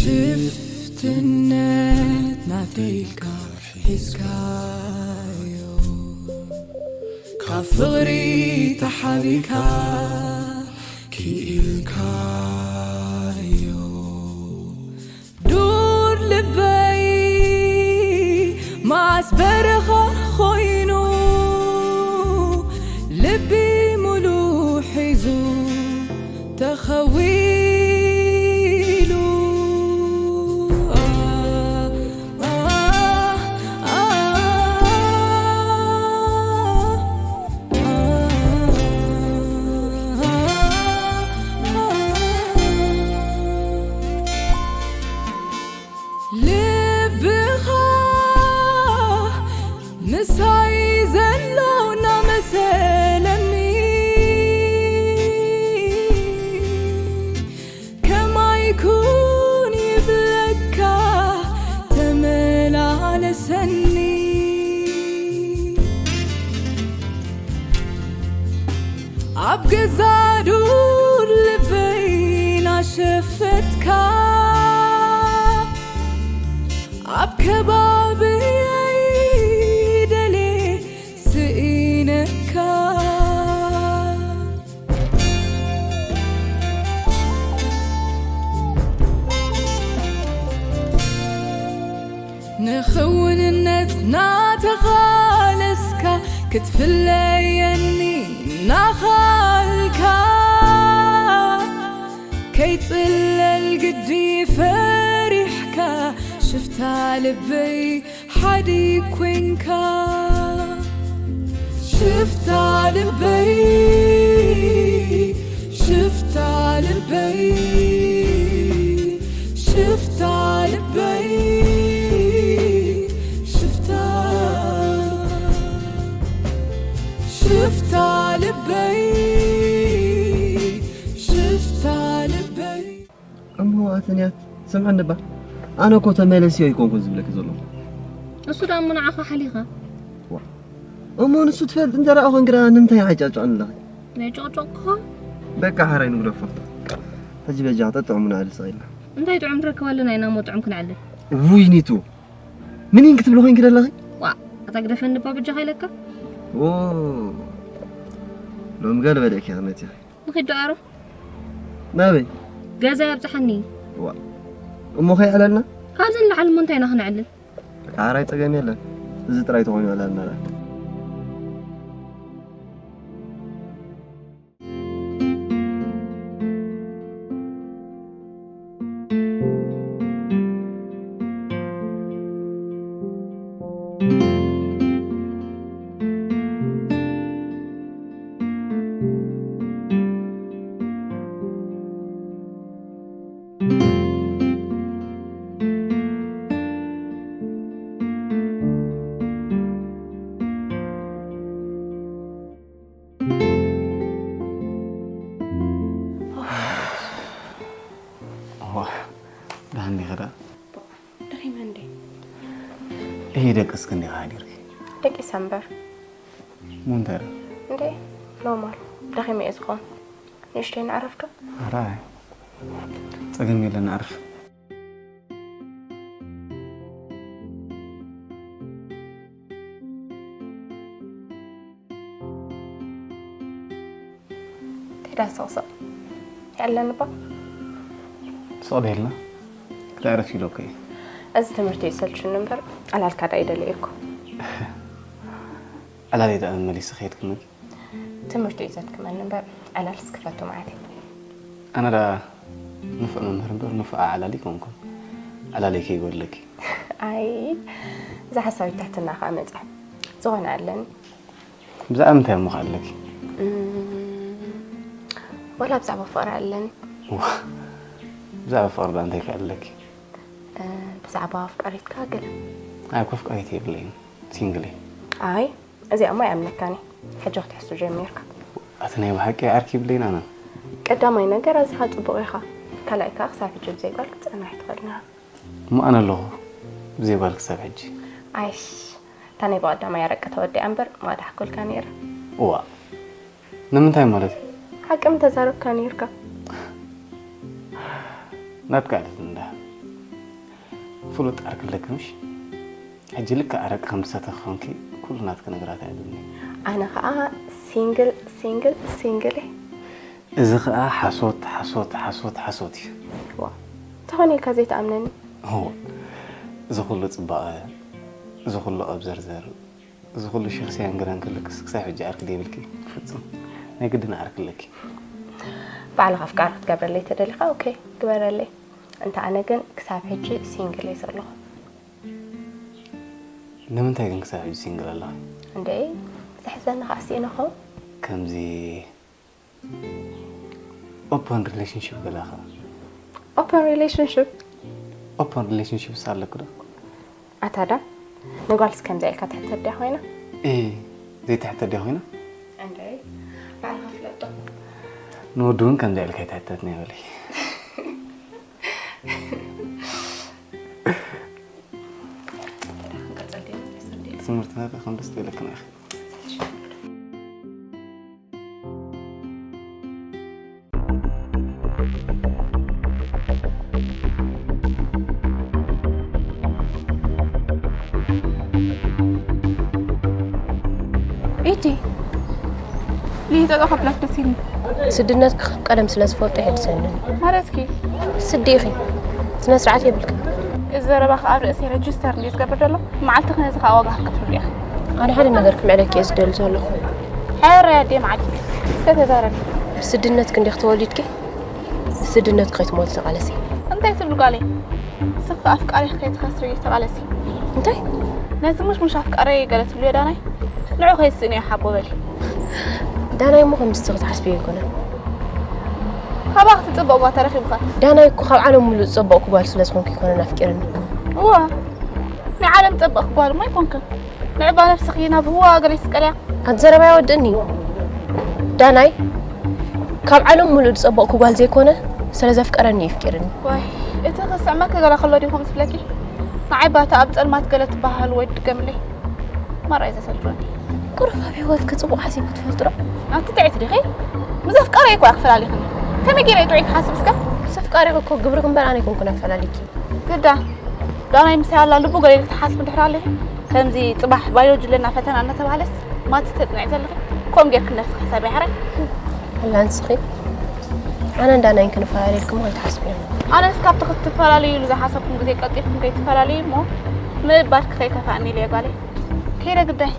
ሽፍትነት ናተይ ኢልካ ሒዝካዮ፣ ካብ ፍቕሪ ተሓቢካ ክኢልካዮ። ዱር ልበይ መዓስ በረኻ ኮይኑ፣ ልቢ ሙሉ ሒዙ ተኸዊሉ። ልብኻ ምሳይ ዘሎ እናመሰለኒ፣ ከማይ ኩን ይብለካ ተመላለሰኒ። ኣብ ገዛ ዱር ልበይ ናሸፈትካ፣ ኣብ ከባብየይ ደልየ ስኢነካ። ንኽውንነት ናተቓለስካ፣ ክትፍለየኒ ናኻልካ፣ ከይጽለል ግዲ ፈሪሕካ፣ ሽፍታ ልበይ ሓዲ ኮንካ። ሽፍታ ልበይ፣ ሽፍታ ልበይ፣ ሽፍታ ልበይ፣ ሽፍታ፣ ሽፍታ ልበይ፣ ሽፍታ ልበይ። እሞ ኣትንያት፣ ስምዕኒ እባ፣ ኣነ እኮ ተመለስዮ ኣይኮንኩን ዝብለኪ ዘለኹ። እሱ ደኣ እሞ ንዓኻ ሓሊኻ። ዋ፣ እሞ ንሱ ትፈልጥ እንተ ደኣ ኾንኪ ደኣ ንምንታይ ሓጫጭዖን ኣለኺ? ናይ ጨቕጨቕኩኻ? በቃ፣ ሓራይ ንግደፎ። ሕጂ በጃ ጠጥዕሙና ኣልሳ ኢልና። እንታይ ጥዑም ንረክብ ኣለና ኢና እሞ ጥዑም ክንዕልል። ውይ ኒቱ፣ ምን ኢንክ ትብሊ ኾንኪ ደለኺ? ዋ፣ ኣታ ግደፈኒ እባ በጃኻ ኢለካ። ኦ፣ ሎም ገለ በደኪ መፂኺ። ንኺድ ዶ ኣሮ? ናበይ? ገዛ ኣብፅሓኒ። ዋ፣ እሞ ከይዕለልና? ካብዚ ንላዕሊ እሞ እንታይ ኢና ክንዕልል? ካራይ ፀገም የለን። እዚ ጥራይ ተኾይኑ ዕለልና። ዋ፣ ደሓን ዲኺ ደኣ? ደኺመ እንዴ? እሂ፣ ደቂስኪ እንዲኺ ሓዲርኪ? ደቂሰ እምበር። እሞ እንታይ ደኣ? እንዴ፣ ኖርማል። ደኺመ እየ ዝኸውን። ንእሽተይ ንዕረፍ ዶ? ኧረ፣ ጸገም የለን፣ ንዕረፍ። እንታይ ደኣ ስቕስቕ? ይዕለኒ እባ። ስቕ ዶ ኢልና? ክተዕርፍ ኢለ እኮ እየ። እዚ ትምህርቲ እዩ ዝሰልችኒ እምበር፣ ዕላልካ ደኣ ይደልዮ እኮ። ዕላል ደኣ መሊሰ ከየድክመኪ? ትምህርቲ እዩ ዘድክመኒ እምበር፣ ዕላልስ ክፈቱ መዓት እዩ። ኣነ ደኣ ንፉዕ መምህር እምበር፣ ንፉዕ ዓላል ኣይኮንኩን። ዕላለይ ከይጎድለኪ። ኣይ፣ እዛ ሓሳዊት ትሕትና ከኣ መጺኣ። ዝኾነ ኣለኒ። ብዛዕባ ምንታይ እሞ ከ ኣለኪ? እም፣ ዋላ ብዛዕባ ፍቕሪ ኣለኒ። ዋ፣ ብዛዕባ ፍቕሪ ደኣ እንታይ ከ ኣለኪ? እ፣ ብዛዕባ ኣፍቃሪትካ ገለ። ኣይ፣ እኮ ኣፍቃሪት የብለይን። ሲንግል እየ። ኣይ፣ እዚኣ እሞ ኣይኣምነካን እየ። ሕጂ ክትሕሱ ጀሚርካ። ኣቲ ናይ ብሓቂ ዓርኪ የብለይን ኣነ። ቀዳማይ ነገር ኣዚኻ ጽቡቕ ኢኻ። ካልኣይ ከኣ ክሳብ ሕጂ ብዘይ ጓል ክትጸንሕ ኣይትኽእልን ኢኻ። እሞ ኣነ ኣለኹ ብዘይ ጓል ክሳብ ሕጂ። ኣይሽ፣ እታ ናይ ብቐዳማይ ኣረቂ ተወዲኣ እምበር ማዳ ሓኮልካ ነይራ። እዋ፣ ንምንታይ ማለት እዩ? ሓቂ ምተዛረብካ ነይርካ። ናትካ ዕለት እንዳ ፍሉጥ ዓርኪ ኣለኪ ምሽ? ሕጂ ልክዕ ኣረቂ ከም ዝሰተኺ ኮንኪ፣ ኩሉ ናትኪ ነገራት ኣየድልኒ። ኣነ ኸኣ ሲንግል ሲንግል ሲንግል እየ። እዚ ኸኣ ሓሶት ሓሶት ሓሶት ሓሶት እዩ። ዋ፣ እንተኾነ ኢልካ ዘይትኣምነኒ? እወ፣ እዚ ኩሉ ጽባቐ፣ እዚ ኩሉ ቀብዘርዘር፣ እዚ ኩሉ ሸኽስያን ግረን ክልክስ ክሳብ ሕጂ ዓርኪ ደይብልኪ? ፍጹም ናይ ግድን ዓርኪ ኣለኪ። ባዕልኻ ኣፍቃሪ ክትገብረለይ ተደሊኻ ኦኬ ግበረለይ። እንተ ኣነ ግን ክሳብ ሕጂ ሲንግል እየ ዘለኹ። ንምንታይ ግን ክሳብ ሕጂ ሲንግል ኣለኺ? እንዴ ዘሕዘኒ ኸኣ ስኢነ ኸው። ከምዚ ኦፐን ሪሌሽንሽፕ ገለ ኸ? ኦፐን ሪሌሽንሽፕ ኦፐን ሪሌሽንሽፕ ሳለኩ ዶ? ኣታ ዳን ንጓልስ ከምዚኣ ኢልካ ትሕተት ድያ ኮይና? እይ ዘይትሕተት ድያ ኮይና? እንድዒ ባዕልኻ ፍለጦ። ንወዲ እውን ከምዚኣ ኢልካ ኣይትሕተትኒ በሊ። ትምህርትና ከም ደስ ትብለክና ኢኺ። ኢቲ ልሂጠጦ ከብላክ ደስ ኢልኒ። ስድነትኪ ካብ ቀደም ስለ ዝፈልጦ የሕድሰኒ። ማለትኪ? ስዲ ኢኺ። ስነ ስርዓት የብልክን። እዚ ዘረባኺ ኣብ ርእሰይ ረጅስተር እንድዩ ዝገብር ዘሎ። መዓልትኺ ነዚ ከኣ ዋጋ ክትከፍልሉ ኢኺ። ኣነ ሓደ ነገር ክምዕደኪ እየ ዝደሊ ዘለኹ። ሕራይ ኣደይ መዓልቲ እስከ ተዛረቢ። ብስድነትኪ እንዲኺ ተወሊድኪ? ብስድነትኪ ከይትሞቲ ተቓለሲ። እንታይ ትብሊ ጓለይ? ንስኺ ኣፍቃሪኺ ከይትኸስሪ ተቓለሲ። እንታይ? ነቲ ሙሽሙሽ ኣፍቃረይ ገለ ትብልዮ ዳናይ? ንዑ ከይትስእንዮ ሓቦ በሊ። ዳናይ እሞ ከምዚ ንስኺ ትሓስብዮ ኣይኮነን። ካባኺ ትጽበቕ ጓል ተረኺቡኸ? ዳናይ እኮ ካብ ዓለም ሙሉእ ዝጸበቕኩ ጓል ስለ ዝኾንኩ ኣይኮነን ኣፍቂርኒ። እወ ናይ ዓለም ዝጸበቕኪ ጓል እሞ ኣይኮንክን። ንዕባ ነብስኺ ናብ ህዋ ገለ ይስቀልያ። ኣቲ ዘረባይ ኣወድእኒ። ዳናይ ካብ ዓለም ሙሉእ ዝጸበቕኩ ጓል ዘይኮነ ስለ ዘፍቀረኒ እዩ ኣፍቂርኒ። ዋይ እቲ ክስዕመኪ ገለ ከሎ ድዩ ከምኡ ዝብለኪ? ንዓይ ባታ ኣብ ጸልማት ገለ ትበሃል ወይ ትድገምለይ። ማራ እዩ ዘሰልችወኒ። ቁሩብ ኣብ ህይወትኪ ጽቡቕ ሓሲብኪ ትፈልጢ ዶ? ኣቲ ጥዕይቲ ዲኺ? ምስ ኣፍቃሪይ እኮ እያ ክፈላሊኽኒ። ከመይ ገይረ እየ ጥዑይ ክሓስብ እስከ? ምስ ኣፍቃሪኺ እኮ ግብርኺ እምበር ኣነ ኣይኮንኩን ኣፈላሊኪ። ግዳ ዳናይ ምሳይ ኣላ ልቡ ገለ ኢልኪ ትሓስቢ እንድሕር ኣለኺ፣ ከምዚ ጽባሕ ባዮሎጂ ኣለና ፈተና እናተባህለስ ማትስ ተጽንዒ ዘለኺ፣ ከምኡ ጌርኪ ነብስኺ ሕሰብያ ሕራይ። ኣላ ንስኺ፣ ኣነን ዳናይን ክንፈላለየልኩም ከይትሓስብዮ። ኣነስ ካብቲ ክትፈላለዩሉ ዝሓሰብኩም ግዜ ቀልጢፍኩም ከይትፈላለዩ እሞ ምባልኪ ከይከፍኣኒ ኢለ እየ ጓለይ። ከይደ ግዳይ።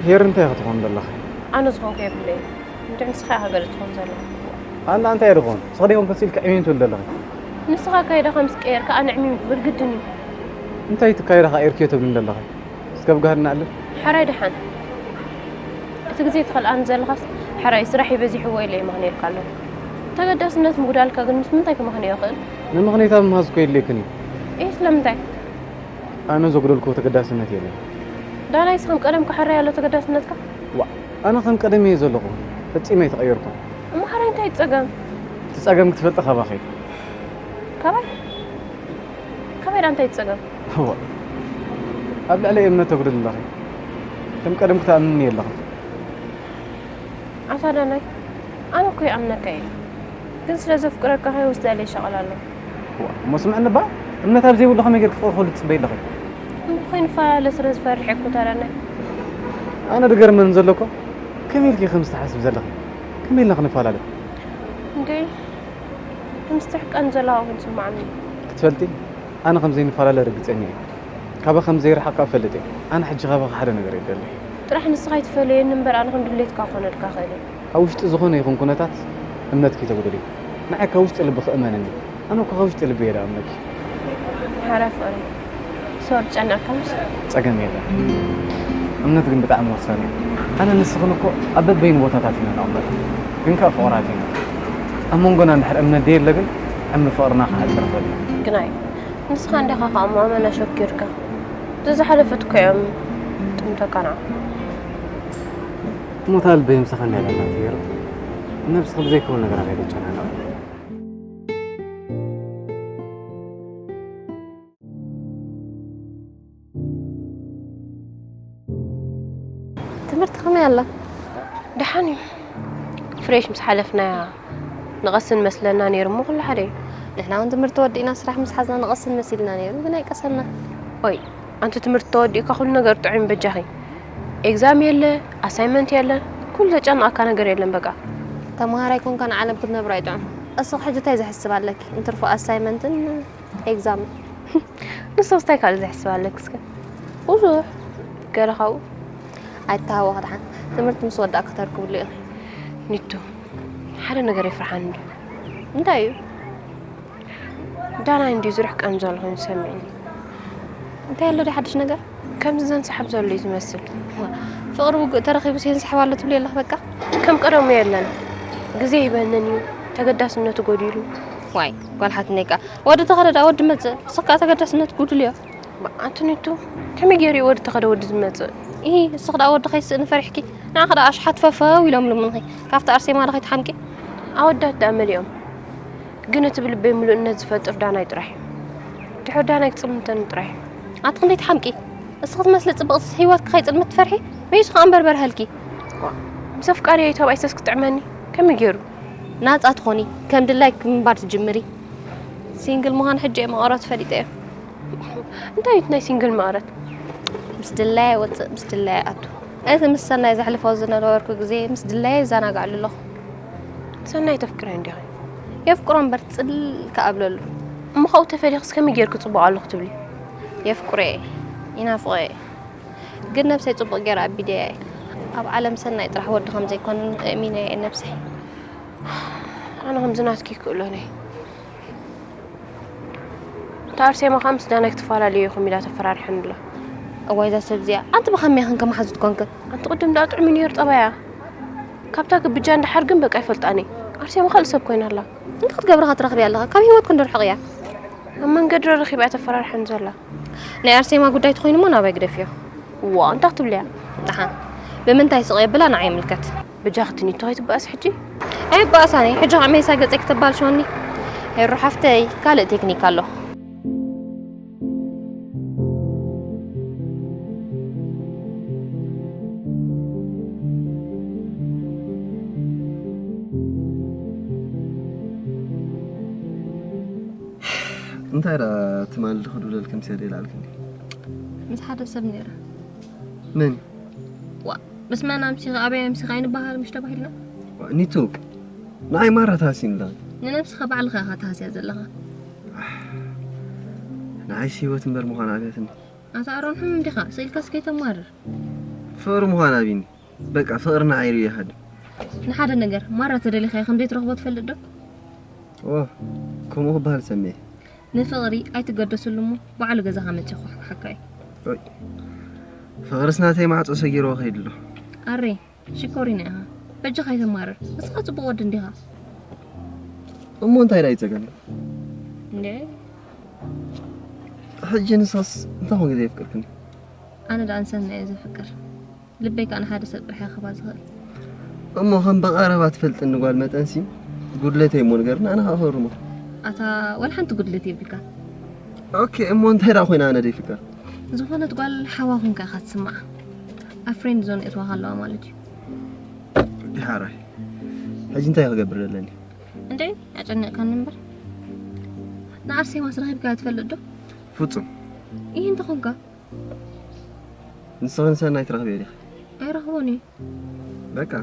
ሄር እንታይ ኢኺ ትኾን ዘለኺ? ኣነ ዝኾንኩ የብለይን። እንድዒ ንስኻ ኢኻ ገለ ትኾን ዘለኻ። ኣነ እንታይ ድኾን? ንስኺ ዲኹም ከሲልኪ ዕሚም ትብሊ ዘለኺ? ንስኻ ኣካይዳኻ ምስ ቀየርካ ኣነ ዕሚም ክብል ግድን እዩ። እንታይ ትካየዳኻ ኤርክዮ ትብልኒ ዘለኺ? እስከ ብጋህዲ ንኣልም። ሕራይ ደሓን። እቲ ግዜ ትኸልኣኒ ዘለኻስ ሕራይ ስራሐይ በዚሕዎ ኢለ ይመኽንየልካ ኣለኹ። ተገዳስነት ምጉዳልካ ግን ምስ ምንታይ ክመኽንዮ ይኽእል? ንምኽንያት ኣብ ምሃዝ እኮ የድልየክን እዩ። እይ ስለምንታይ? ኣነ ዘጉደልክዎ ተገዳስነት የለን። ዳናይስ ከም ቀደምካ ሕራይ ኣሎ ተገዳስነትካ? ዋእ ኣነ ከም ቀደመይ እየ ዘለኹ። ፈጺመ ኣይተቐየርኩን። እሞ ሕራይ እንታይ እዩ እቲ ጸገም? እቲ ጸገም ክትፈልጢ ካባኺ እዩ። ካባይ? ካባይ ደኣ እንታይ እዩ እቲ ጸገም? እዋእ ኣብ ልዕለይ እምነት ተጉድሊ ኣለኺ። ከም ቀደምኪ ትኣምንኒ የለኽን። ኣታ ዳናይ ኣነ እኮ ይኣምነካ እየ ግን ስለ ዘፍቅረካ ከይወስደለይ ይሻቐል ኣሎ። ዋእ እሞ ስምዕኒ እባ እምነት ኣብ ዘይብሉ ከመይ ጌርኪ ፍቕሪ ክህሉ ትጽበዪ ኣለኺ? እሞ ከይንፈላለ ስለ ዝፈርሕ እየ እኮ እታ ዳናይ። ኣነ ዝገርመኒ ዘሎ እኮ ከመይ ኢልኪ ከምዚ ትሓስቢ ዘለኺ? ከመይ ኢልና ክንፈላለ? እንዴ ከምዚ ትሕቀኒ ዘለኻ እኮ ይስምዓኒ እዩ። ክትፈልጢ ኣነ ከም ዘይንፈላለ ርግጸኛ እየ። ካባኺ ከም ዘይረሓቕኩ እፈልጥ እየ። ኣነ ሕጂ ካባኺ ሓደ ነገር እየ ዝደሊ። ጥራሕ ንስኻ ኣይትፈለየኒ እምበር ኣነ ከም ድሌትካ ክኾነልካ እኽእል እየ። ኣብ ውሽጢ ዝኾነ ይኹን ኩነታት እምነትኪ ኣይተጉድልዮ። ንዓይ ካብ ውሽጢ ልብኺ እመንኒ። ኣነ እኮ ካብ ውሽጢ ልበይ እየ ዝኣምነኪ። ሓራ ፍቕሪ ሶር ጨነቕካ ምስ ጸገም የለን። እምነት ግን ብጣዕሚ ወሳኒ እዩ። ኣነ ንስኽን እኮ ኣብ በበይኑ ቦታታት ኢና ንቕመጥ፣ ግን ከኣ ፍቑራት ኢና። ኣብ መንጎና እንድሕር እምነት ደየለ ግን ዕምሪ ፍቕርና ክሓጽር ይኽእል እዩ። ግናይ ንስኻ እንዲኻ ከኣ ማመን ኣሸኪርካ ዝሓለፈት እኮ እዮም ጥምተካና። ሞታ ልበይ ምሳኻ እንዳለና ትገይሩ ነብስኻ ብዘይከውን ነገራት ኣይተጨናነቕ። ትምህርቲ ከመይ ኣላ? ደሓን እዩ። ፍሬሽ ምስ ሓለፍናያ ንቐስን መስለና ነይሩ እሞ ኩሉ ሓደ እዩ። ንሕና እውን ትምህርቲ ወዲእና ስራሕ ምስ ሓዝና ንቐስን መሲልና ነይሩ፣ ግን ኣይቀሰና። ኦይ ኣንቲ ትምህርቲ ተወዲእካ ኩሉ ነገር ጥዑም በጃኺ። ኤግዛም የለ፣ ኣሳይመንት የለ፣ ኩሉ ዘጨንቐካ ነገር የለን በቃ። ተምሃራይ ኮንካ ንዓለም ክትነብሮ ኣይጥዑም። እስኺ ሕጂ እንታይ ዘሕስብ ኣለኪ? እንትርፎ ኣሳይመንትን ኤግዛምን። ንስኽስ እንታይ ካልእ ዘሕስብ ኣለኪ እስከ? ብዙሕ ገለ ካብኡ ኣይተሃወኽ። ደሓን ትምህርቲ ምስ ወዳእካ ከተርክብሉ ኢኺ። ኒቱ ሓደ ነገር የፍርሓኒ እንዶ። እንታይ እዩ? ዳናይ እንድዩ ዝርሕቀኒ ዘሎ ኮይኑ ዝሰምዕኒ። እንታይ ኣሎ ዶ ሓድሽ ነገር? ከምዚ ዘንሳሕብ ዘሎ እዩ ዝመስል። ፍቕሪ ውግእ ተረኺቡስ የንሳሕብ ኣሎ ትብሊ ኣለኺ በቃ። ከም ቀደሙ የለን። ግዜ ይበንን እዩ፣ ተገዳስነቱ ጎዲሉ። ዋይ ጓል ሓትነይ ከኣ ወዲ ተኸደ ደኣ ወዲ መጽእ፣ ንስኺ ከኣ ተገዳስነት ጉድልዮ። ኣንቲ ኒቱ ከመይ ገይሩ እዩ ወዲ ተኸደ ወዲ ዝመጽእ? ኢሂ እስኺ ደኣ ወዲ ከይስእኒ ፈሪሕኪ፣ ንዓኺ ደኣ ኣሽሓት ፈፈው ኢሎም ልምንኺ። ካብቲ ኣርሴማ ዶ ከይትሓምቂ? ኣወዳት ደኣ መሊኦም። ግን እቲ ብልበይ ምሉእነት ዝፈጥር ዳናይ ጥራሕ እዩ። ድሕሪ ዳናይ ክጽልምተኒ ጥራሕ እዩ። ኣቲ ክንደይ ትሓምቂ? እስኺ ትመስሊ ጽብቕቲ ህይወትኪ ከይጽልምት ትፈርሒ? መይሱ ከኣ እምበር በርሀልኪ። ምስ ኣፍቃሪየይ ተባኢሰስ ክጥዕመኒ ከመይ ገይሩ? ናጻ ትኾኒ፣ ከም ድላይኪ ምንባር ትጅምሪ። ሲንግል ምዃን ሕጂ እየ መቐረቱ ፈሊጠዮ። እንታይ እዩ እቲ ናይ ሲንግል መቐረት? ምስ ድላየ ወጽእ ምስ ድላየ ኣቱ። እቲ ምስ ሰናይ ዘሕልፎ ዝነበርኩ ግዜ ምስ ድላየ ይዘናግዓሉ ኣለኹ። ሰናይ ተፍቅረዮ እንዲኺ? የፍቅሮ እምበር ጽል ከኣብለሉ። እሞ ካብኡ ተፈሊኽስ ከመይ ጌርኪ ጽቡቕ ኣለኹ ትብሊ? የፍቅሮ እየ፣ ይናፍቖ እየ። ግን ነብሰይ ጽቡቕ ገይረ ኣቢደያ እየ። ኣብ ዓለም ሰናይ ጥራሕ ወዲ ከም ዘይኮነ እሚነ እየ ነብሰይ። ኣነ ከምዚ ናትኪ ይክእሎን እየ። እታ ኣርሴማ ከኣ ምስ ዳናይ ክትፈላለዩ ኢኹም ኢላ ተፈራርሐኒ ኣላ። እዋይ እዛ ሰብ እዚኣ ኣንቲ ብኸመይ ክንከ መሓዙት ኮንክን? ኣንቲ ቅድም ደኣ ጥዑም እዩ ነይሩ ጠባያ። ካብታ ግብጃ እንድሓር ግን በቃ ይፈልጣኒ። ኣርሴማ ካልእ ሰብ ኮይና ኣላ። እንታይ ክትገብሪ ክትረኽቢ ኣለኻ? ካብ ህይወት ክንዶ ርሕቕ እያ። ኣብ መንገዲ ረኺባ እያ ተፈራርሐኒ ዘላ። ናይ ኣርሴማ ጉዳይ ተኾይኑ እሞ ናባይ ግደፍዮ። ዋ እንታይ ክትብልያ? ደሓን ብምንታይ ስቕ የብላ ንዓይ ይምልከት። በጃኺ ትኒቶ ከይትበኣሲ ሕጂ። ኣይበኣሳን እየ ሕጂ ከዓ ሜሳ ገፀይ ክተባልሸወኒ። ሄሩ ሓፍተይ ካልእ ቴክኒክ ኣሎ። እንታይ ደኣ ትማሊ ድኽድብለል ከምስያ ደይልኣልክኒ? ምስ ሓደ ሰብ ነይረ። መን? ዋ ምስ መን ኣምሲኻ ኣበይ ኣምሲኻ ኣይንበሃል ምሽ ተባሂልና? ኒቱ ንዓይ ማራ ተሃስይኒ ኣለኺ። ንነብስኻ ባዕልኻ ኢኻ ተሃስያ ዘለኻ። ንዓይስ ህይወት እምበር ምዃን ኣብያትኒ። ኣታ ኣሮን ሕምም ዲኻ ስኢልካስ ከይተማርር። ፍቕሪ ምዃን ኣብይኒ። በቃ ፍቕሪ ንዓይ ርእዩ ይሃድም። ንሓደ ነገር ማራ ተደሊኻዮ ከም ዘይትረኽቦ ትፈልጥ ዶ? ዋ ከምኡ ክበሃል ሰሚዐ። ንፍቕሪ ኣይትገደሰሉ እሞ ባዕሉ ገዛኻ መጺኡ ክኹሕኩሓካ እዩ። ፍቕርስ ናተይ ማዕጾ ሰጊርዎ ከይዱ ኣሎ። ኣሬ ሽኮሪና ኢኻ በጃኻ ኣይተማርር ንስኻ ጽቡቕ ወዲ እንዲኻ። እሞ እንታይ ደኣ ይጸገም? እንዴ ሕጂ ንስኻስ እንታይ ኮንኪ ዘየፍቅርክኒ? ኣነ ደኣ ንሰናይ እየ ዘፍቅር። ልበይ ከኣ ንሓደ ሰብ ጥራሕ እየ ክህባ ዝኽእል። እሞ ከም ብቐረባ ትፈልጥኒ ጓል መጠንሲ ጉድለተይ እሞ ንገርኒ ኣነ ከኣ ከርሞ። ኣታ ዋላ ሓንቲ ጉድለት የብልካ። ኦኬ እሞ እንታይ ደኣ ኮይነ ኣነ ደይፍቀር? ዝኾነት ጓል ሓዋ ኮንካ ኢኻ ትስምዓ። ኣብ ፍሬንድ ዞን የእትዋኻ ኣለዋ ማለት እዩ። ዲሓራይ ሕጂ እንታይ ክገብር ዘለኒ? እንዴ ኣጨነቕካኒ እምበር። ንኣርሴማስ ረኺብካያ ትፈልጥ ዶ? ፍጹም። ይህ እንተኾንካ ንስኽን ሰናይ ትረኽብዮ ዲኺ? ኣይረኽቦን እየ። በቃ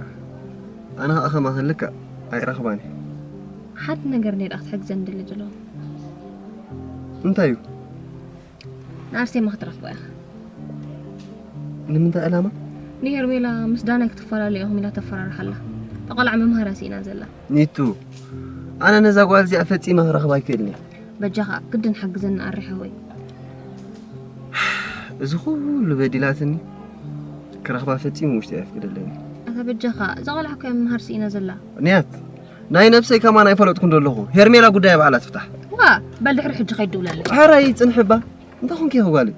ኣነ ኸዓ ኸማኽን ልክዕ ኣይረኽባን እየ። ሓደ ነገር እንድየ ደኣ ክትሕግዘኒ ደሊ ዘለኹ። እንታይ እዩ? ንኣርሴማ ክትረኽባ ኢኻ። ንምንታይ ዕላማ? ንሄርሜላ ምስ ዳናይ ክትፈላለዩ ኢኹም ኢላ ተፈራርሓ ኣላ። እታ ቖልዓ መምሃራ ስኢና ዘላ። ኒቱ፣ ኣነ ነዛ ጓል እዚኣ ፈጺመ ክረኽባ ኣይክእልን እየ። በጃኻ ግድን ሓግዘኒ ኣሪ ሓወይ። እዚ ኩሉ በዲላትኒ ክረኽባ ፈጺሙ ውሽጢ ኣየፍቅደለይን። ኣታ በጃኻ፣ እዛ ቆልዓ እኮ እያ ምምሃር ስኢና ዘላ። ንያት፣ ናይ ነብሰይ ከማን ኣይፈለጥኩን ዘለኹ። ሄርሜላ ጉዳያ ባዕላ ትፍታሕ። ዋ፣ በል ድሕሪ ሕጂ ከይትድውለለይ። ሓራይ ጽንሕባ። እንታይ ኮንኪ ኢኺ ጓለይ?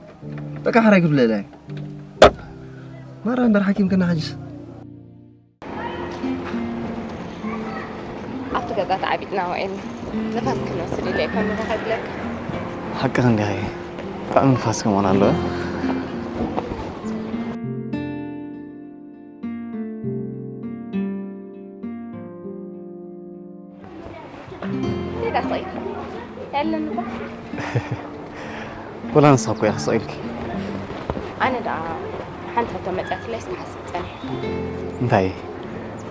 በቃ ሓራይ ክድውለለይ። ማራ እምበር ሓኪም ከና ሕጅስ። ኣብቲ ገዛ ተዓቢጥና ውዒልና። ንፋስ ክንወስድ ኢለ እየ ከም ንረኸብለካ። ሓቅኺ እንዲኺ። ብጣዕሚ ንፋስ ከማን ኣሎ። ሄዳ ስቕ ኢልካ። ያለን እኮ። ወላ ንስኺ እኮ ኢኺ ስቕ ኢልኪ። ኣነ ደኣ ሓንቲ ሕቶ መጺኣትለይ እስኪ ሓስብ ጸኒሐ። እንታይ?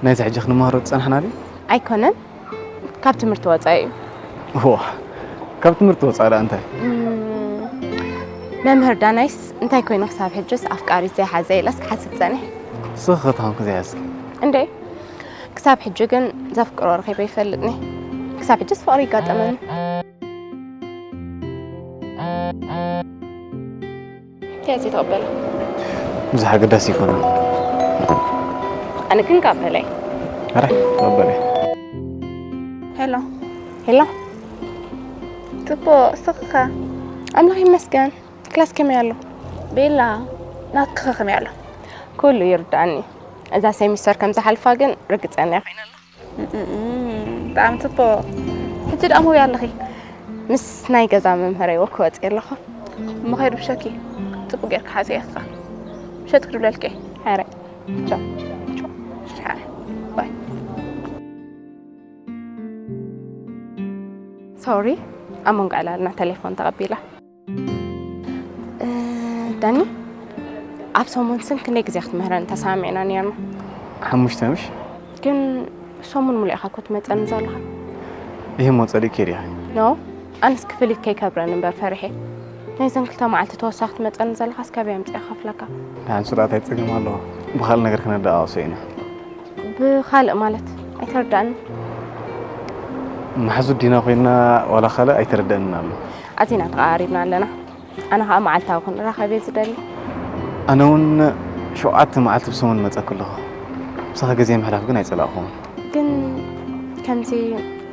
ናይዚ ሕጂ ክንመሃሮ ዝጸናሕና ድዩ? ኣይኮነን። ካብ ትምህርቲ ወጻኢ እዩ። ዋ፣ ካብ ትምህርቲ ወጻኢ ደኣ እንታይ? እም፣ መምህር ዳናይስ እንታይ ኮይኑ ክሳብ ሕጅስ ኣፍቃሪት ዘይሓዘ ኢለ እስኪ ሓስብ ጸኒሐ። ንስኺ ከ ተኾንኪ ዘይሓዝኪ? እንዴ? ክሳብ ሕጂ ግን ዘፍቅሮ ረኺበ ይፈልጥኒ። ክሳብ ሕጅስ ፍቕሪ ይጋጠመኒ። እንታይ እየ ተቐበለ? ብዙሕ ኣገዳሲ ይኮነ። ኣነ ግን ቀበለ። ኣረ፣ ቀበለ። ሄሎ። ሄሎ። ጽቡቕ፣ እስኺ ከ? ኣምላኽ ይመስገን። ክላስ ከመይ ኣሎ? ቤላ፣ ናትኪ ከ ከመይ ኣሎ? ኩሉ ይርዳእኒ። እዛ ሴሚስተር ከም ዝሓልፋ ግን ርግጸኛ ኮይነ ኣለኹ። እም፣ ብጣዕሚ ጽቡቕ። ሕጂ ደኣ መበይ ኣለኺ? ምስ ናይ ገዛ መምህረይ ወክ ወጽየ ኣለኹ። እሞ ከይዱ ብሸኪ ጽቡቕ ጌርካ ሓዝዮ ኢኻ። ምሸት ክድውለልኪ እየ። ሕራይ። ቻው። እሺ፣ ሕራይ። ባይ። ሶሪ፣ ኣብ መንጎ ዕላልና ቴሌፎን ተቐቢላ። እ፣ ዳኒ፣ ኣብ ሰሙን ስን ክንደይ ግዜ ክትምህረኒ ተሰማሚዕና ነይርና? ሓሙሽተ ምሽ? ግን ሰሙን ሙሉእ ኢኻ እኮ ትመጸኒ ዘለኻ። ይህ እሞ ጸሊእኪ ዲኻ? ኖ፣ ኣነስ ክፍሊት ከይከብረኒ እምበር ፈሪሐ። ናይዘን ክልተ መዓልቲ ተወሳኺ ትመጸኒ ዘለኻስ ካበይ ኣምጺኤ ክኸፍለካ? ንሓንሱ ደኣ እንታይ ጸገም ኣለዎ? ብኻልእ ነገር ክነደቓቕሶ ኢና። ብኻልእ ማለት? ኣይተረዳእንን። መሓዙት ዲና ኮይንና ዋላ ካልእ ኣይተረደእንን ኣሎ። ኣዚና ተቐራሪብና ኣለና። ኣነ ኸኣ መዓልታዊ ክንራኸብ እየ ዝደሊ። ኣነ እውን ሸውዓተ መዓልቲ ብሰሙን መጸኩ ኣለኹ። ምሳኺ ግዜ ምሕላፍ ግን ኣይጸላእኹን። ግን ከምዚ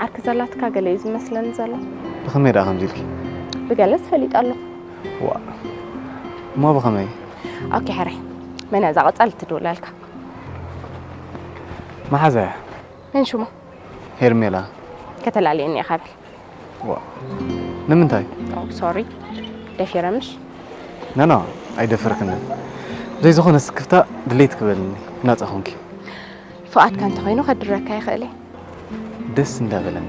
ዓርኪ ዘላትካ ገለ እዩ ዝመስለኒ ዘሎ። ብኸመይ ደኣ ከምዚ ኢልኪ? ብገለስ ፈሊጠ ኣለኹ። ዋእ። እሞ ብኸመይ? ኦኬ፣ ሕራይ። መን እያ እዛ ቀጻሊ ትድውለልካ? መሓዛ እያ። መን ሽማ? ሄርሜላ። ከተላልየኒ ኢኻ በል። ዋ። ንምንታይ? ኦ፣ ሶሪ። ደፊረ ምሽ? ኖ፣ ኖ፣ ኣይደፈርክንን። ዘይዝኾነ ስክፍታ ድሌት ክበልኒ፣ ናጻ ኾንኪ። ፍቓድካ እንተኾይኑ ከድረካ ይኽእል እየ። ደስ እንዳበለኒ።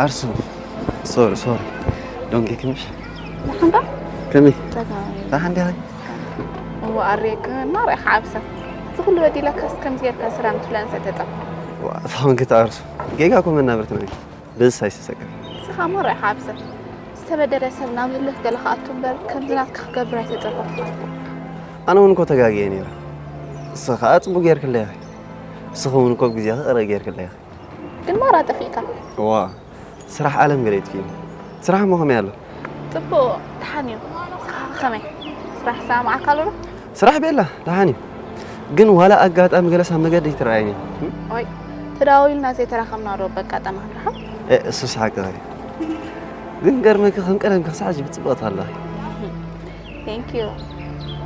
ዓርሱ፣ ሶሪ፣ ሶሪ። ዶንኪ ክምሽ? ደሓንካ? ከመይ? ጸጋም። ደሓን ዲኻ? እዋ፣ ኣሬክ፣ እና ርኢኻ ዓብሰ። እዚ ኩሉ በዲለካስ ከምዚ ጌርካ ስራም ትብለን ሰተጠ። ዋ፣ ታውን ክት ዓርሱ። ጌጋ እኮ መናብርትና እዩ። ብዝስ ኣይስሰከፍ። ንስኻ እሞ ርኢኻ ዓብሰ። ዝተበደለ ሰብ ናብ ህልኽ ገለ ክኣቱ እምበር፣ ከምዚ ናትካ ክገብር ኣይተጸበኹ። ኣነ እውን እኮ ተጋግየ ነይረ። ንስኻ ከኣ ጽቡቅ ጌርክለይ ኢኻ። ንስኻ እውን እኮ ብግዜኺ ቅረ ጌርክለይ ኢኻ። ግን ማራ ጠፊእካ። እዋ፣ ስራሕ ዓለም ገለ ይጥፊእኒ። ስራሕ እሞ ከመይ ኣሎ? ጽቡቕ፣ ደሓን እዩ። ንስኻ ከ ከመይ? ስራሕ ይሰማምዓካ ኣሎ ዶ? ስራሕ ቤላ፣ ደሓን እዩ። ግን ዋላ ኣጋጣሚ ገለስ ኣብ መገዲ ይትረኣየኒ። ኦይ፣ ተደዋዊልና ዘይተራኸብና ዶ በኣጋጣሚ ክንረኸብ? እ፣ እሱስ ሓቅኺ እዩ። ግን ገርመኪ ከም ቀደምኪ ክሳዕ ሕጂ ብጽብቕቲ ኣለኺ። Thank you።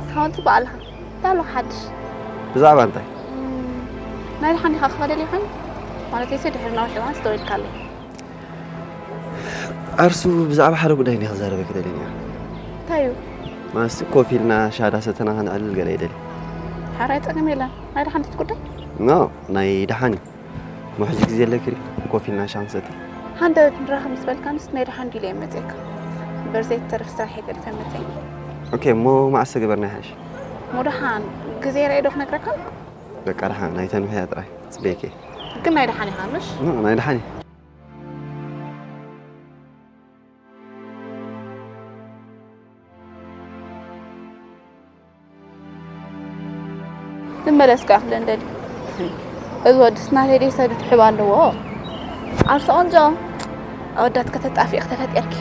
እስኻ እውን ጽቡቕ ኣለኻ። እንታይ ኣሎ ሓድሽ? ብዛዕባ እንታይ? እም፣ ናይ ደሓን ዲኻ ክኸደል ይኾን? ማለተይሲ ድሕሪ ነዊሕ እዋን ስተውዒልካለይ። ዓርሱ ብዛዕባ ሓደ ጉዳይ እየ ክዛረበኪ ደልየ ነይረ። እንታይ እዩ? ማለትሲ ኮፍ ኢልና ሻሂ እንዳሰተና ከነዕልል ገለ እየ ደልየ። ሓራይ ጸገም የለን። ናይ ደሓን ድዩ እቲ ጉዳይ? ኖ፣ ናይ ደሓን እዩ። እሞ ሕጂ ግዜ ኣለኪ ድዩ? ኮፍ ኢልና ሻሂ ክንሰቲ። ሃንደበት ንራኸብ ምስ በልካንስ ናይ ደሓን ድዩ ኢለ እየ መጺኤካ። እምበር ዘይትተርፍ ስራሕ እየ ገዲፈ መጺኤ። ኦኬ፣ እሞ መዓስ ተገበርና ይሓይሽ? እሞ ደሓን ግዜ ርኤ ዶ ክነግረካ? በቃ ደሓን፣ ናይ ተንብሕያ ጥራይ ጽበየኪ። ግን ናይ ደሓን ኢኻ ምሽ? እ፣ ናይ ደሓን እዩ። ንመለስካ ክለ እንደሊ። እዚ ወድስ ናተይ ደይ ሰዱ ትሕብ ኣለዎ። ኣርሰ ቆንጆ፣ ኣወዳት ከተጣፊ ተፈጢርኪ።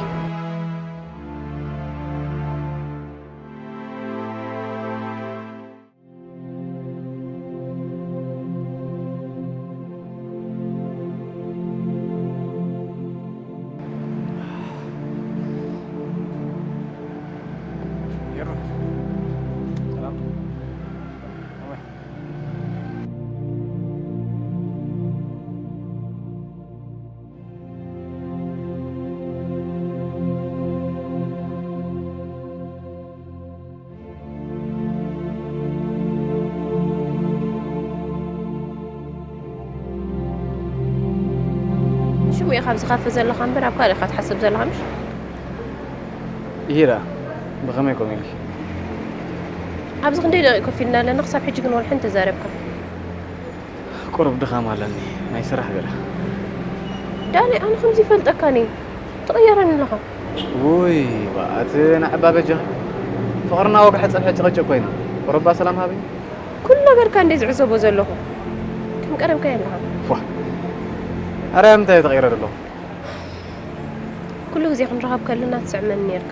ሽሙ ኢኻ ኣብዚ ካፈ ዘለኻ እምበር ኣብ ካልእ ኢኻ ትሓስብ ዘለኻ ምሽ? ይሄ ደኣ ብኸመይ ከምኡ ኢልኪ? ኣብዚ ክንደይ ደቂቕ ኮፍ ኢልና ኣለና፣ ክሳብ ሕጂ ግን ወላ ሓንቲ ተዛረብካ። ቁሩብ ድኻም ኣለኒ ናይ ስራሕ ገለ። ዳኒ፣ ኣነ ከምዚ ይፈልጠካኒ ትቕየረኒ ኣለኻ። ውይ፣ ዋ፣ ኣቲ ንዓባ በጃኺ። ፍቕርና ወግሐ ጸብሐ ጭቕጭቕ ኮይና። ቁሩባ ሰላም ሃብኒ። ኩሉ ነገርካ እንደ ዝዕዘቦ ዘለኹ ከም ቀደምካ የለኻ። ዋ፣ ኣረ ምንታይ ተቐይረ ዘለኹ? ኩሉ ግዜ ክንረኸብ ከለና ትስዕመኒ ነርካ።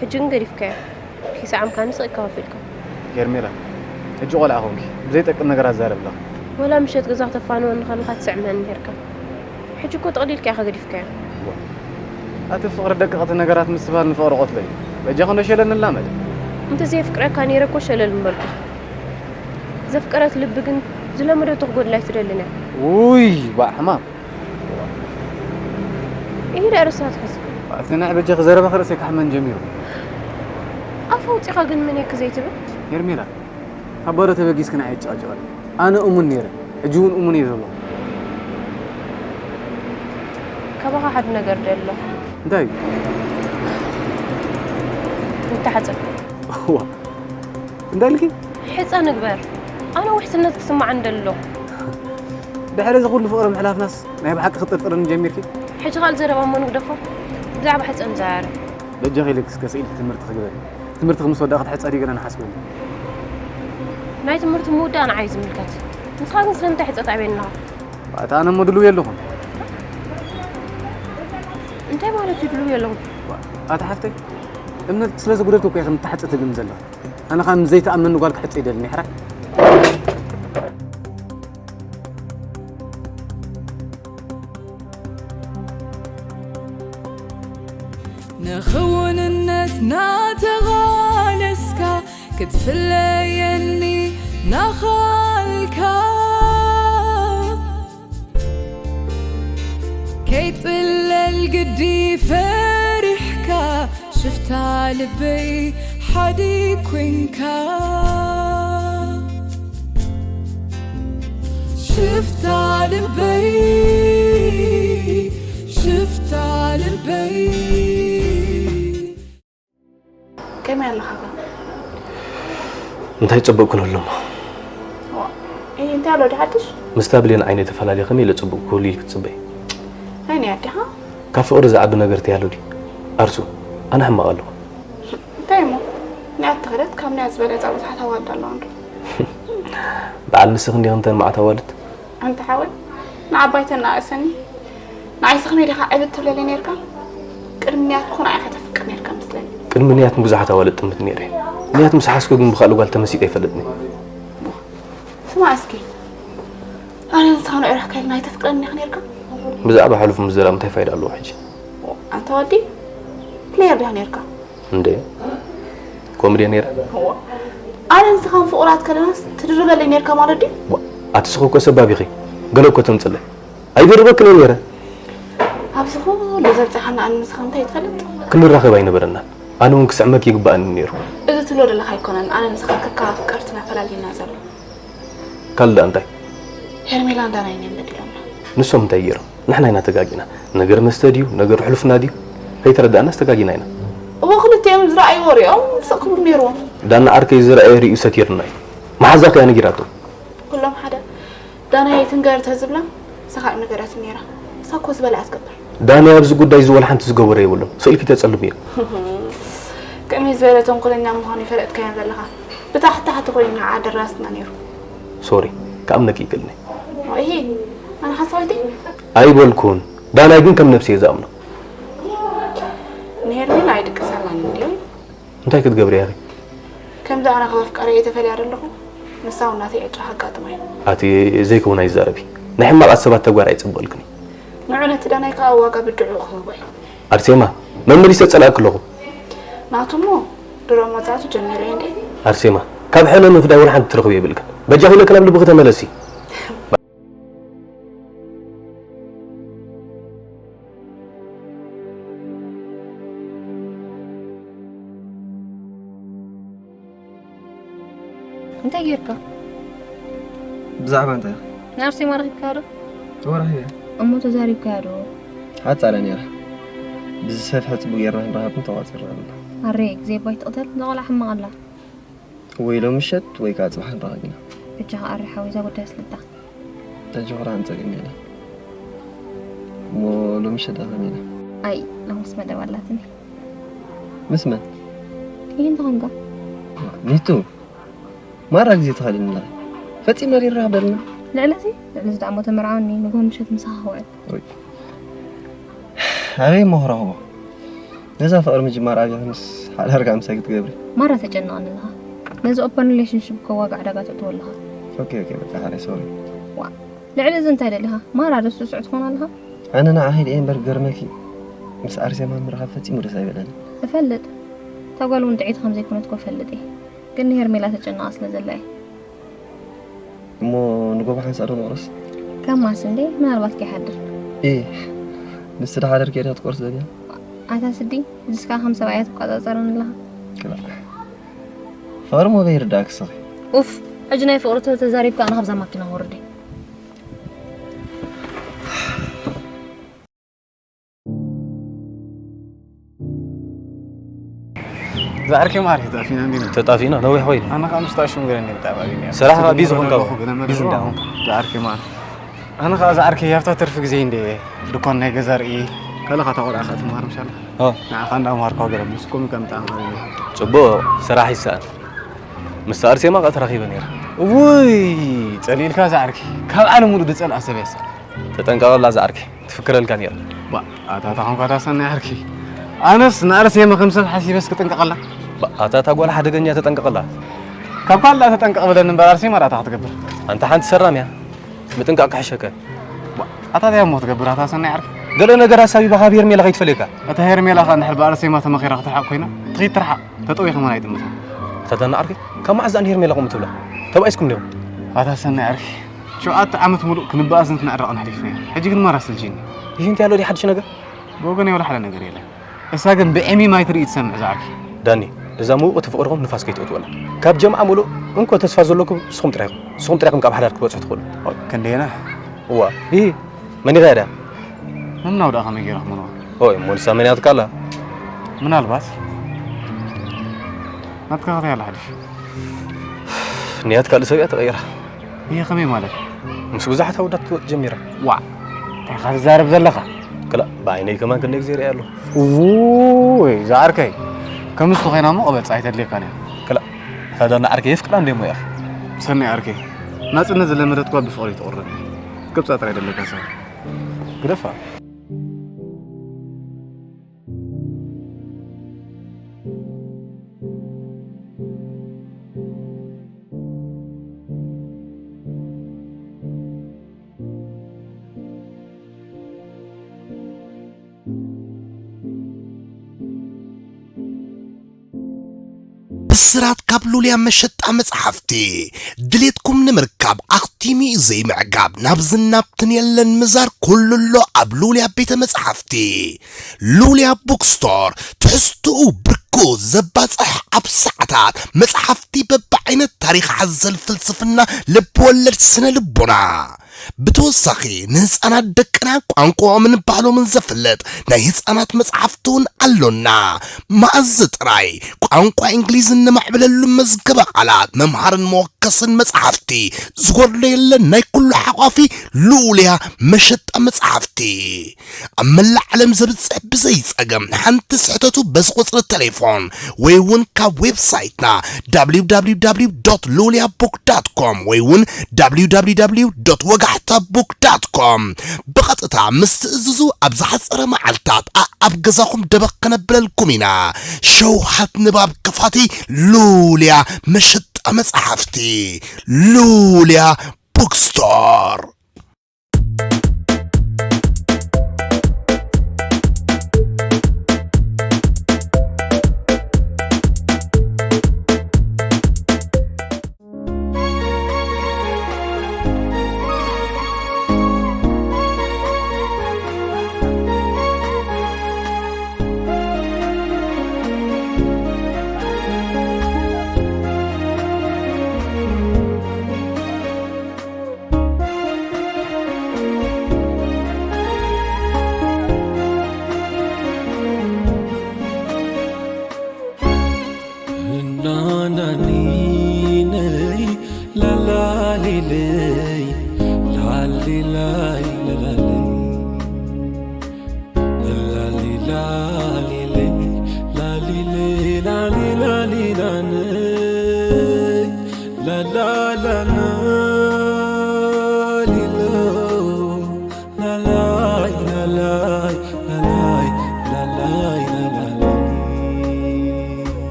ሕጂ ግን ገዲፍካዮ። ከይሰዓምካኒ ስቕ ኢልካ ኮፍ ኢልካ። ሄርሜላ፣ ሕጂ ቆልዓ ኾንኪ። ብዘይጠቅም ነገር ኣዛረብ ኣለኻ። ወላ ምሸት ገዛ ክተፋንወኒ ከለኻ ትስዕመኒ ነርካ። ሕጂ እኮ ጠቕሊልካ ኢኻ ገዲፍካዮ። ኣቲ ፍቕሪ ደቀቕቲ ነገራት ምስትብሃል ንፍቕሪ ቆትሎ እዩ። በጃኺ እንዶ ሸለል ንላመድ። እንተ ዘየፍቅረካ ነይረ እኮ ሸለል ምበልኩ። ዘፍቀረት ልቢ ግን ዝለመደቶ ክጎድላ ኣይትደልን እያ። ውይ፣ ባእ ሕማም። ኢሂ ደኣ ርእስኻ ትሕዝ። ኣቲ ንዕ በጃኺ ዘረባኺ ርእሰይ ክሕመኒ ጀሚሩ። ኣፍ ኣውጺኻ ግን መን እየ ክዘይትብል? ሄርሜላ፣ ካብ ባዶ ተበጊስኪ ንዓይ ኣይትጨቕጭቕኒ። ኣነ እሙን ነይረ፣ ሕጂ እውን እሙን እየ ዘለኹ። ካባኻ ሓደ ነገር ደሎ። እንታይ እዩ? ንተሓጸብ። እዋ፣ እንታይ ኢልኪ? ሕጸ ንግበር። ኣነ ውሕስነት ክስማዓኒ ደሎ። ድሕሪ እዚ ኩሉ ፍቕሪ ምሕላፍናስ ናይ ብሓቂ ክትጥርጥርኒ ጀሚርኪ? ሕጂ ካልእ ዘረባ እሞ ንግደፎ። ብዛዕባ ሕጸ ንዘራረብ። በጃኺ ኢለኪ እስከ ስኢልኪ ትምህርቲ ክግበሪ። ትምህርትኺ ምስ ወዳእኺ ክትሕጸ ድዩ ገለ ንሓስበሉ። ናይ ትምህርቲ ምውዳእ ንዓይ እዩ ዝምልከት። ንስኻ ግን ስለምንታይ ሕጸ ትኣብየኒ ኣለኻ? ኣታ ኣነ እሞ ድሉው የለኹን። እንታይ ማለት እዩ ድሉው የለኹን? ኣታ ሓፍተይ፣ እምነትኪ ስለ ዝጉደልኪ እኮ ኢኺ ንተሓጸ ትብልኒ ዘለኺ። ኣነ ኸኣ ምስ ዘይትኣምነኒ ጓል ክሕጸ ኣይደልን እየ ሕራይ። ንኽውንነት ናተቓለስካ ክትፍለየኒ ናኻልካ ከይጽለል ግዲ ፈሪሕካ ሽፍታ ልበይ ሓዲ ኮንካ ሽፍታ ልበይ ሽፍታ ልበይ ከመይ ኣለኻ ከ? እንታይ ጽቡቕ ክነሉ እሞ? ዋ፣ እ፣ እንታይ ኣሎ ድሓድሽ? ምስታ ብሌን ዓይነይ ተፈላለየ ከመይ ኢለ ጽቡቕ ክህሉ ኢልኪ ትጽበይ? ናይ ናይ ኣዴኻ? ካብ ፍቕሪ ዝዓቢ ነገር እንታይ ኣሎ ድዩ? ኣርሱ፣ ኣነ ሕማቕ ኣለኹ። እንታይ እሞ? ናይ ኣትኸደት ካብ ናይ ዝበለጸ ብዙሓት ኣዋልድ ኣለዋ እንዶ። በዓል ንስኺ እንዲኺ እንተን መዓት ኣዋልድ? ኣንታ ሓወይ ንዓባይ ተናእሰኒ። ንዓይሲ ከመይ ዲኻ ዕብት ትብለለይ ነይርካ? ቅድሚ ንያት እኮ ንዓይ ኢኻ ተፍቅር ነይርካ መስለኒ። ቅድሚ ንያት ንብዙሓት ኣዋልድ ጥምት ነይረ። ንያት ምስ ሓዝኩ ግን ብኻልእ ጓል ተመሲጠ ኣይፈልጥን እየ። ስማዕ እስኪ ኣነ ንስኻ ንዕረፍ ከልና ኣይተፍቅረኒ ኢኻ ነይርካ? ብዛዕባ ሕሉፍ ምዝራብ እንታይ ፋይዳ ኣለዎ ሕጂ? ኣንታ ወዲ ፕሌየር ዲኻ ነይርካ? እንዴ ኮሜድያ ነይረ። ኣነ ንስኻን ፍቑራት ከለናስ ትድርበለይ ነይርካ ማለት ድዩ? ኣቲ ስኺ እኮ ሰባብ ኢኺ። ገለ እኮ ተምጽለይ። ኣይደርበክን እየ ነይረ። ኣብዚ ኩሉ ዘብጻኻና ኣነ ንስኻ እንታይ ትፈልጥ? ክንራኸብ ኣይነበረናን። ኣነ እውን ክስዕመኪ ይግባኣኒ ነይሩ። እዚ ትብሎ ዘለኻ ኣይኮነን ኣነ ንስኻ ከካብ ኣፍቀርትና ፈላሊና ዘሎ። ካልእ ደኣ እንታይ? ሄርሜላ እንዳ ናይን እዮም በዲሎምና። ንሶም እንታይ ገይሮም? ንሕና ኢና ተጋጊና። ነገር መስተ ድዩ? ነገር ሕሉፍና ድዩ? ከይተረዳእናስ ተጋጊና ኢና። እወ ክልቲኦም ዝረኣይዎ ሪኦም ስቕ ክብሉ ነይርዎም። ዳና ዓርከይ ዝረኣየ ሪኡ ሰቲርና እዩ። መሓዛኺ እያ ነጊራቶ። ኩሎም ሓደ። ዳናይ ኣይትንገር ተዝብላ ንሳ ካልእ ነገራት ነይራ። ንሳ እኮ ዝበላ እያ ትገብር። ዳናይ ኣብዚ ጉዳይ እዚ ወላ ሓንቲ ዝገበሮ የብሉን። ስእልኪ ተጸልም እዩ። ከመይ ዝበለ ተንኮለኛ ምዃኑ ይፈለጥካዮ ዘለኻ። ብታሕቲ ታሕቲ ኮይኑ ንዓ ደራስና ነይሩ። ሶሪ፣ ክኣምነኪ ይክእልኒ። እሂ፣ ኣነ ሓሳዊተይ ኣይበልኩን። ዳናይ ግን ከም ነብሲ እየ ዝኣምኖ። ንሄርሜላ ኣይድቅሰላን እንድዩ። እንታይ ክትገብሪ ኢኺ? ከምዚ ኣነ ካብ ኣፍቃሪ እየ ተፈልያ ዘለኹ። ንሳ እውን ናተይ ዕጫ ከጋጥማ እዩ። ኣቲ ዘይከውን ኣይዛረቢ። ናይ ሕማቓት ሰባት ተግባር ኣይጽብቕልክን እዩ። ንዑ ነቲ ዳናይ ከዓ ዋጋ ብድዑ ክህቦ እዩ። ኣርሴማ፣ መመሊሰ ጸላእኪ ኣለኹ። ናቱ እሞ ድሮ መጻቱ ጀሚረ እንዴ። ኣርሴማ፣ ካብ ሕነ ምፍዳይ ወላ ሓንቲ ትረኽቢ የብልክን። በጃኺ ኢለኪ ናብ ልብኺ ተመለሲ። እንታይ ጌርካ? ብዛዕባ እንታይ? ንኣርሴማ ረኺብካያ ዶ? እወ ረኺበያ። እሞ ተዛሪብካያ ዶ? ሓጻረ ነይራ። ብዝሰፍሐ ጽቡቕ ጌርና ክንራኸብ ተዋጺርና ኣለና። ኣረ ግዜ ባይ ትቕተል፣ እዛ ቆልዓ ሕማቕ ኣላ። ወይ ሎሚ ምሸት ወይ ከኣ ጽባሕ ንራኸብ ኢና። በጃኻ ኣረ ሓወይ እዛ ጉዳይ ኣስልጣ። ሕጂ ኹራ ኣንጸገም የለን። እሞ ሎሚ ምሸት ዳ ከመይ ኢላ? ኣይ ሎምስ መደብ ኣላትኒ። ምስ መን? ይህን ተኾንካ? ኒቱ ማራ ግዜ ትኸልኒ ኣለኺ። ፈጺምና ድዩ ንራኸብ ደለና? ልዕሊ እዚ ልዕሊ እዚ ደኣ እሞ ተመርዓወኒ ንግሆ ምሸት ምሳኻ ክውዕል። ወይ ኣበይ እሞ ክረኽቦ? ነዛ ፍቕሪ ምጅማር ኣብያትንስ ሓዳር ከኣ ምሳይ ክትገብሪ? ማራ ተጨንቐኒ ኣለኻ። ነዚ ኦፐን ሪሌሽንሽፕ እኮ ዋጋ ዕዳጋ ተእትዎ ኣለኻ። ኦኬ ኦኬ በቃ ሓራይ ሶሪ። ዋእ ልዕሊ እዚ እንታይ ደሊኻ? ማራ ዶ ስሱዕ ትኾን ኣለኻ? ኣነ ንዓኺ ድየ እምበር ክገርመኪ ምስ ኣርሴማ ምርኻብ ፈጺሙ ደስ ኣይበለንን። እፈልጥ። እታ ጓል እውን ጥዕይቲ ከም ዘይኮነት እኮ እፈልጥ እየ። ግን ንሄርሜላ ተጨንቓ ስለ ዘላ እየ። እሞ ንጎቦ ሓንሳእ ዶ ንቑረስ? ከማስ እንዴ ምናልባት ከይሓድር። ኢ ንስ ዶ ሓደር ከይዳ ትቆርስ ደልያ? ኣታ ስዲ እዚስ ከኣ ከም ሰብኣያ ትቆጻጸረኒ ኣለኻ። ክላ ፈርሞ በይርዳእክ ስኺ። ኡፍ ሕጂ ናይ ፍቕሪ ተተዛሪብካ ኣነ ካብዛ ማኪና ክወርድ እየ። ዛዕርከ ማሪ ተጣፊና እንዴ? ተጣፊና ነዊሕ ኮይኑ። ኣነ ካብ ምስታሽም ገለ እንዴ ምጣባቢኛ። ስራሕ ቢዚ ኾንካ። ቢዚ እንዳ ኾንካ። ዛዕርከ ማሪ። ኣነ ከዓ ዛዕርከ ያብታ ትርፊ ግዜ እንዴ ድኳን ናይ ገዛ ርኢ። ካልእ ኻታ ቆልዓ ኻትምሃር ምሻል። ኦ። ንዓኻ እንዳምሃርካ ገለ ምስኩም ከም ጣም። ጽቡቕ ስራሕ ይሰኣን። ምስ ኣርሴማ ቃ ተራኺበ ነይረ። ውይ ጸሊልካ ዛዕርከ። ካብ ዓለም ሙሉ ድጸልኣ ሰብ ያሰ። ተጠንቀቐላ ዛዕርከ። ትፍክረልካ ነይረ። ባ ኣታ ታኾንካ ታሰናይ ዓርኪ። ኣነስ ንኣርሴማ ከም ሰብ ሓሲበስ ክጥንቀቐላ። ባ ኣታ እታ ጓል ሓደገኛ ተጠንቀቐላ። ካብ ካልኣ ተጠንቀቕ ብለኒ እምበር ኣርሴማ ዳኣ እንታይ ክትገብር። ኣንታ ሓንቲ ሰራም እያ። ምጥንቃቕ ክሕሸካ እዩ። ባ ኣታ እንታይ እሞ ክትገብር ኣታ ሰናይ ዓርኪ። ገለ ነገር ኣሳቢባ ካብ ሄርሜላ ከይትፈልየካ። እታ ሄርሜላ ኸኣ እንድሕር ብኣርሴማ ተመኺራ ክትርሓቕ ኮይና ትኺድ ትርሓቕ። ተጠዊኻ መን ኣይጥምታ። ኣታ ዳና ዓርኪ ካብ መዓዝ ዳኣ ንሄርሜላ ከምኡ ትብላ? ተባኢስኩም ዲኹም? ኣታ ሰናይ ዓርኪ። ሸውዓተ ዓመት ሙሉእ ክንበኣስን ክንዕረቕን ኣሕሊፍናዮ። ሕጂ ግን ማራ ኣሰልችዩኒ። ይህ እንታይ ኣሎ ድዩ ሓድሽ ነገር? ብወገነይ ወላ ሓደ ነገር የለን። እሳ ግን ብዒሚ ማይ ትርኢ ትሰምዕ ዝዓርኪ። ዳኒ፣ እዛ ምውቕቲ ፍቕርኹም ንፋስ ከይትእትወላ። ካብ ጀምዓ ሙሉእ እንኮ ተስፋ ዘለኩም ንስኹም ጥራይ ኢኹም። ንስኹም ጥራይ ኢኹም ካብ ሓዳር ክትበጽሑ ትኽእሉ። ክንደየና? እዋ፣ ይህ መን ኢኻ ድያ? ምናው ደኣ ከመይ ገይራ ክመንዋ? ኦይ፣ እሞ ንሳ መን እያ ትካላ? ምናልባት ናትካ ከታይ ኣላ ሓድሽ? ንያት ካልእ ሰብ እያ ተቐይራ። ይህ ከመይ ማለት? ምስ ብዙሓት ኣወዳት ትወጥ ጀሚራ። ዋዕ፣ እንታይ ኢኻ ትዛረብ ዘለኻ? ክላእ፣ ብዓይነይ ከማን ክንደይ ግዜ ርእየ ኣለኹ። ውይ፣ ዝዓርከይ፣ ከምስቲ ኮይና እሞ ቅበጽ ኣይተድልየካን እያ። ክላእ፣ እታ ዳና ዓርከይ የፍቅራ እንደ እሞ ኢኻ። ሰናይ ዓርከይ፣ ናጽነት ዝለመደት ጓል ብፍቕሪ ትቑረብ። ቅብጻ ጥራይ ደለካ ሰብ። ግደፋ። ብስራት ካብ ሉልያ መሸጣ መጽሓፍቲ። ድሌትኩም ንምርካብ ኣኽቲሙ እዩ ዘይምዕጋብ፣ ናብዝን ናብትን የለን ምዛር፣ ኩሉ ኣሎ ኣብ ሉልያ ቤተ መጽሓፍቲ። ሉልያ ቡክስቶር፣ ትሕዝትኡ ብርኩ፣ ዘባጽሕ ኣብ ሰዓታት፣ መጽሓፍቲ በብዓይነት፣ ታሪኽ ሓዘል፣ ፍልስፍና፣ ልብ ወለድ፣ ስነ ልቦና። ብተወሳኺ ንህፃናት ደቅና ቋንቋኦምን ባህሎምን ዘፍልጥ ናይ ህፃናት መፅሓፍቲ እውን ኣሎና። መኣዝ ጥራይ ቋንቋ እንግሊዝ እነማዕብለሉ መዝገበ ቃላት፣ መምሃርን መወከስን መፅሓፍቲ፣ ዝጎድሎ የለን። ናይ ኩሉ ሓቋፊ ልኡልያ መሸጣ መፅሓፍቲ። ኣብ መላእ ዓለም ዘብፅሕ ብዘይ ጸገም ሓንቲ ስሕተቱ በዚ ቁጽሪ ቴሌፎን ወይ እውን ካብ ዌብሳይትና www.loliabook.com ወይ እውን www ወጋሕታ book.com ብቐጥታ ምስ ትእዝዙ ኣብ ዝሓጸረ መዓልታት ኣኣብ ገዛኹም ደበኽ ከነብለልኩም ኢና። ሸውሃት ንባብ ክፋቲ ሉልያ መሸጣ መጽሓፍቲ ሉልያ ቡክስቶር።